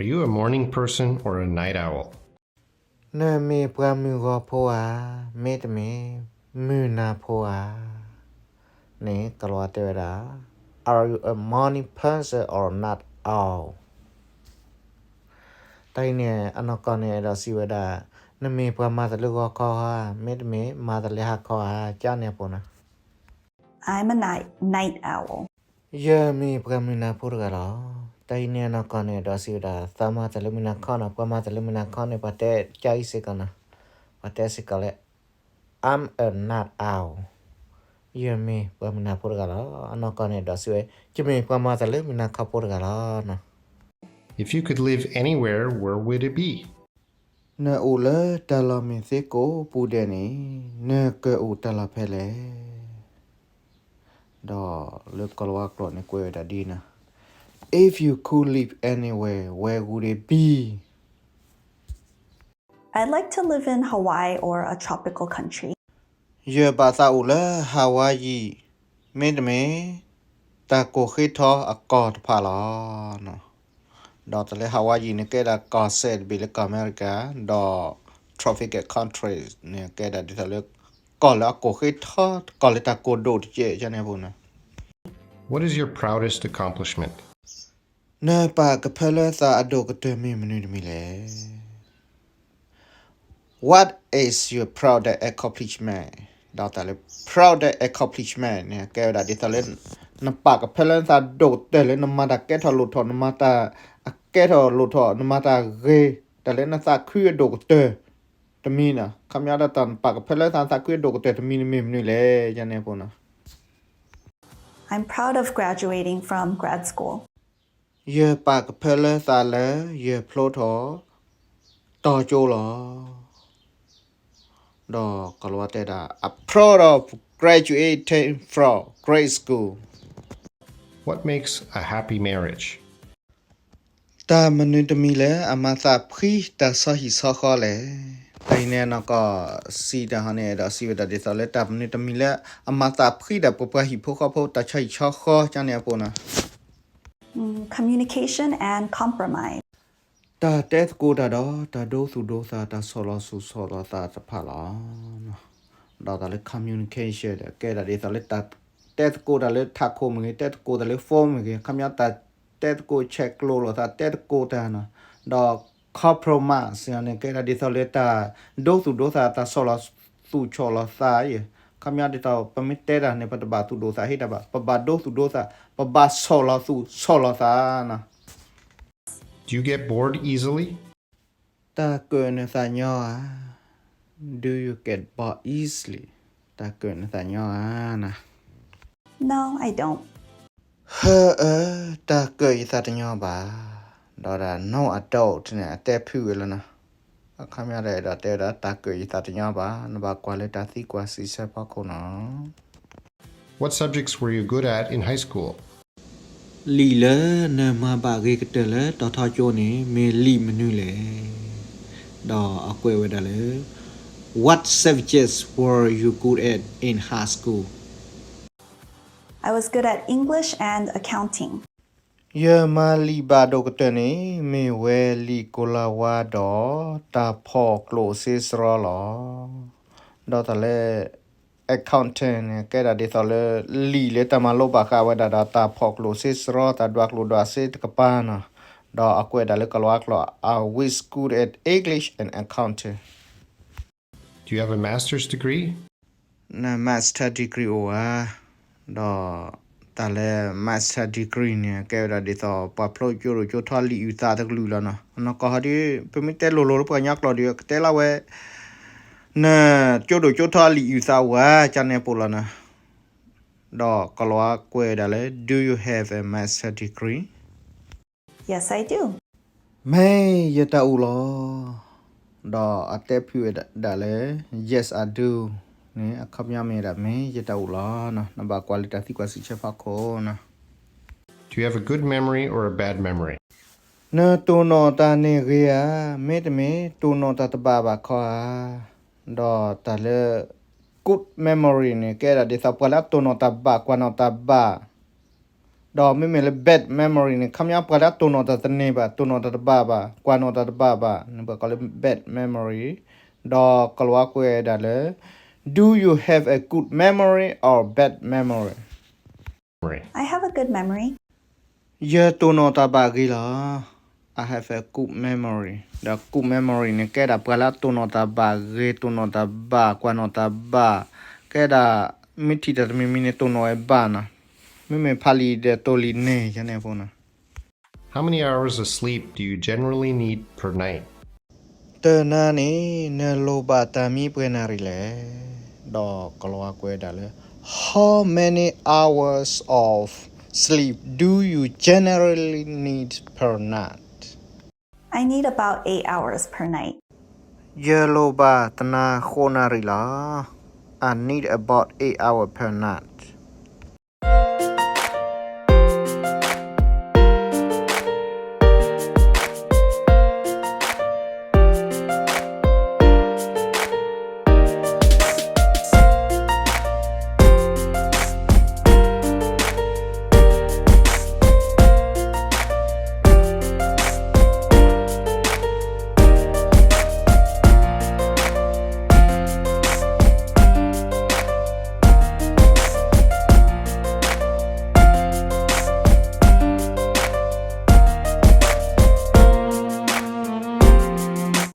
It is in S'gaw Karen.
Are you a morning person or a night owl? နမ့ၢ်ပှၤမုၢ်ဂီၤဖိဧါ, မ့တမ့ၢ် မုၢ်နၤဖိဧါ. န့ၣ် ကိၤလၤဝါတဲဝဲဒၣ် Are you a morning person or night owl? တၢ်အံၤန့ၣ် အနီၢ်ကီၢ်န့ၣ် အဲၣ်ဒိးစံးဝဲဒၣ် နမ့ၢ်ပှၤမၤသးလၢဂီၤခီဧါ, မ့တမ့ၢ် မၤသးလၢဟါခီဧါ, ကန့ၣ်အပူၤနီၤ. I'm a night, night owl. ယမ့ၢ်ပှၤမုၢ်နၤဖိတဂၤလီၤ. တၢ်အံၤန့ၣ် အနီၢ်ကီၢ်န့ၣ် အဲၣ်ဒိးစံးဝဲဒၣ် သးမၤသးလၢမုၢ်နၤခီနီၤ, ပှၤမၤသးလၢမုၢ်နၤခီန့ၣ် ပှၤတဲကၢအံၤစ့ၢ်ကီးနီၤ, ပှၤတဲစ့ၢ်ကီးလၢ I'm a night owl. ယမ့ၢ်ပှၤမုၢ်နၤဖိတဂၤလီၤ. အနီၢ်ကီၢ်န့ၣ် အဲၣ်ဒိးစံးဝဲ ယမ့ၢ်ပှၤမၤသးလၢမုၢ်နၤခီဖိတဂၤလီၤ. If you could live anywhere, where would it be? နအိၣ်လၢတၢ်လီၢ်မ့ၢ်သ့ကိးပူၤဒဲးန့ၣ် နကအိၣ်တၢ်လီၢ်ဖဲလဲၣ်. ဒီးလၢကိၤလၤဝါကျိာ်န့ၣ် ကွဲးဝဲဒၣ်ဒ်နီၤ, If you could live anywhere, where would it be? I'd like to live in Hawaii or a tropical country. ယဘၣ်သးအိၣ်လၢ Hawaii, မ့တမ့ၢ် တၢ်ကိၢ်ဃ့ထီအကီၢ်တဖၣ်လီၤ. ဒီးတၢ်လၢ Hawaii န့ၣ် ကဲဒၣ်ကီၢ်စဲၣ်တဘ့ᣣလၢကီၢ်အမဲရကၤ, ဒီး tropical country န့ၣ် ကဲဒၣ်ဒ်သိးလၢ ကီၢ်လၢအကိၢ်ဃ့ထီ, ကီၢ်လၢတၢ်ကိၢ်ဒိၣ်တက့ၢ် ကန့ၣ်အပူၤနီၤ. What is your proudest accomplishment? နပာ်ကဖၢလၢသးအဒိၣ်ကတၢၢ်မ့ၢ်မနုၤတမံၤလဲၣ်. What is your proudest accomplishment? ဒီးတၢ်လၢ proudest accomplishment န့ၣ် ကဲဝဲဒၣ်ဒ်သိးလၢ နပာ်ကဖၢလၢနသးဒိၣ်ကတၢၢ်လၢနမၤတၢ်ကဲထီၣ်လိၣ်ထီၣ်, နမၤတၢ်အကဲထီၣ်လိၣ်ထီၣ်, နမၤတၢ်ဂ့ၤ, တၢ်လၢနသးခုအဒိၣ်ကတၢၢ်တမံၤနီၤ. ခီပညီဒီးတၢ်နပာ်ကဖၢလၢသးနသးခုအဒိၣ်ကတၢၢ်တမံၤန့ၣ်မ့ၢ်မနုၤလဲၣ် ကန့ၣ်အပူၤနီၤ. I'm proud of graduating from grad school. ယပာ်ကဖၢလၢသးလၢယဖျိထီၣ် တီၤကၠိလီၤ. ဒီးကိၤလၤဝါတဲဒၣ် I'm proud of graduating from grad school. What makes a happy marriage? တၢ်မနုၤတမံၤလၢအမၤသးဖှံတၢ်ဆီဟံၣ်ဆီဃီလဲၣ်. တၢ်အံၤန့ၣ် အနီၢ်ကီၢ်စံးတၢ်ဟီန့ၣ် အဲၣ်ဒိးစံးဝဲဒၣ်ဒ်သိးလၢတၢ်မနုၤတမံၤလၢအမၤသးဖှံဒၣ်ပပှၤဟံၣ်ဖိဃီဖိတၢ်ဆီဟံၣ်ဆီဃီ ကန့ၣ်အပူၤနီၤ. Mm, communication and compromise. တၢ်တဲသကိးတၢ်ဒီး တၢ်ဒိသူၣ်ဒိသး တၢ်ဆီၣ်လီၤသူၣ်ဆီၣ်လီၤသးတဖၣ်လီၤ. ဒီးတၢ်လၢ communication ဒီး ကဲဒၣ်ဒ်သိးလၢတၢ် တဲသကိးတၢ်လၢထးခိၣ်မ့ၢ်ဂ့ၤ, တဲသကိးတၢ်လၢ phone မ့ၢ်ဂ့ၤ, ခီပညီတၢ်တဲသကိးဆဲးကျိးလိာ်သး, တဲသကိးတၢ်နီၤ. ဒီး compromise န့ၣ် ကဲဒၣ်ဒ်သိးလၢတၢ်ဒိသူၣ်ဒိသး တၢ်ဆီၣ်လီၤသူၣ်ဆီၣ်လီၤသးအံၤ, ခီပညီဒ်သိး ပမ့ၢ်တဲတၢ်န့ၣ် ပတဘၣ်သူၣ်ဒိၣ်သးဟ့တၢ်ဘၣ်, ပဘၣ်ဒိသူၣ်ဒိသး, ပဘၣ်ဆီၣ်လီၤသူၣ်ဆီၣ်လီၤသးနီၤ. Do you get bored easily? တၢ်ကၢၣ်နသးညီဧါ. Do you get bored easily? တၢ်ကၢၣ်နသးညီဧါနီၤ. No, I don't. ဟၢအၢ, တၢ်ကၢၣ်ယသးတညီဘၣ်. ဒီးဒၣ် no, I don't န့ၣ် အတဲဖုၣ်ဝဲလီၤနီၤ. အခီပညီဒီး အဲၣ်ဒိးတဲဝဲဒၣ် တၢ်ကၢၣ်ယသးတညီဘၣ်. နဘၣ်ကွၢ်လၢတၢ်သံကွၢ်စံးဆၢဖီခိၣ်နီၤ. What subjects were you good at in high school? လံာ်လၢနမၤဘၣ်ဂ့ၤကတၢၢ်လၢတီၤထီကၠိန့ၣ် မ့ၢ်လံာ်မနုၤလဲၣ်. ဒီးအကွဲးဝဲဒၣ်လၢ What subjects were you good at in high school? I was good at English and accounting. ယမၤလံာ်ဘၣ်ဒိၣ်ကတၢၢ်န့ၣ် မ့ၢ်ဝဲလံာ်ကိၤလၤဝါဒီး တၢ်ဖီၣ်ကျိၣ်စ့စရီလီၤ. ဒီးတၢ်လၢ accountant န့ၣ် ကဲဒၣ်ဒ်သိးလၢ လံာ်လၢတၢ်မၤလိဘၣ်ဃးဝဲဒၣ်ဒီး တၢ်ဖီၣ်ကျိၣ်စ့စရီ တၢ်ဒွးကျိၣ်ဒွးစ့တကပၤနီၤ. ဒီးအကွဲးဒၣ်လၢကိၤလၤဝါကျိာ် I was good at English and accounting. Do you have a master's degree? န master degree အိၣ်ဧါ. ဒီးတၢ်လၢ master degree န့ၣ် ကဲဝဲဒၣ်ဒ်သိး ပှၤဖျိကၠိဒိၣ်ကၠိထီလံာ်အုၣ်သးတကလုာ်လီၤနီၤ. အနီၢ်ကီၢ်ဟီဒ် ပမ့ၢ်တဲလိၤလိၤလၢပှၤကညီကျိာ်ဒီး ကတဲလီၤဝဲ နကၠိဒိၣ်ကၠိထီလံာ်အုၣ်သးအိၣ်ဧါ ကန့ၣ်အပူၤလီၤနီၤ. ဒီးကိၤလၤဝါကွဲးဒၣ်လၢ Do you have a master degree? Yes, I do. မ့ၢ်ယတၢ်အိၣ်လီၤ. ဒီးအတဲဖုၣ်ဝဲဒၣ်လၢ Yes, I do န့ၣ် အခီပညီမ့ၢ်ဝဲဒၣ် မ့ၢ်ယတၢ်အိၣ်လီၤနီၤ. နဘၣ်ကွၢ်လၢတၢ်သံကွၢ်စံးဆၢဖီခိၣ်နီၤ. Do you have a good memory or a bad memory? နတိၢ်နီၣ်တၢ်န့ၢ်ဂ့ၤဧါ, မ့တမ့ၢ် တိၢ်နီၣ်တၢ်တဘၣ်ဘၣ်ခီဧါ. ဒီးတၢ်လၢ good memory န့ၣ် ကဲဒၣ်ဒ်သိးပှၤလၢအတိၢ်နီၣ်တၢ်ဘၣ် ကွၢ်နီၣ်တၢ်ဘၣ် ဒီးမ့မ့ၢ်လၢ bad memory န့ၣ် ခီပညီပှၤလၢအတိၢ်နီၣ်တၢ်တန့ၢ်ဘၣ်, တိၢ်နီၣ်တၢ်တဘၣ်ဘၣ်, ကွၢ်နီၣ်တၢ်တဘၣ်ဘၣ်န့ၣ် ပှၤကိးလၢ bad memory. ဒီးကိၤလၤဝါကွဲးဝဲဒၣ်လၢ Do you have a good memory or bad memory? I have a good memory. ယတိၢ်နီၣ်တၢ်ဘၣ်ဂ့ၤလီၤ. I have a good memory. ဒီး good memory န့ၣ် ကဲဒၣ်ပှၤလၢအတိၢ်နီၣ်တၢ်ဘၣ်ဂ့ၤ, တိၢ်နီၣ်တၢ်ဘၣ်, ကွၢ်နီၣ်တၢ်ဘၣ်, ကဲဒၣ် မ့ၢ်ထံၣ်တၢ်တမံၤမံၤန့ၣ် တိၢ်နီၣ်ဝဲဘၣ်နီၤ. မ့မ့ၢ်ဖးလံာ်ဒီးတိၢ်လံာ်န့ၣ် ယန့ၣ်အဖိနီၤ. How many hours of sleep do you generally need per night? တနၤန့ၣ် နလိၣ်ဘၣ်တၢ်မံပှဲၤနၣ်ရံၣ်လဲၣ်. ဒီးကိၤလၤဝါကွဲးဝဲဒၣ်လၢ How many hours of sleep do you generally need per night? I need about eight hours per night. ယလိၣ်ဘၣ်တနၤဃိးနၣ်ရံၣ်လီၤ. I need about eight hours per night.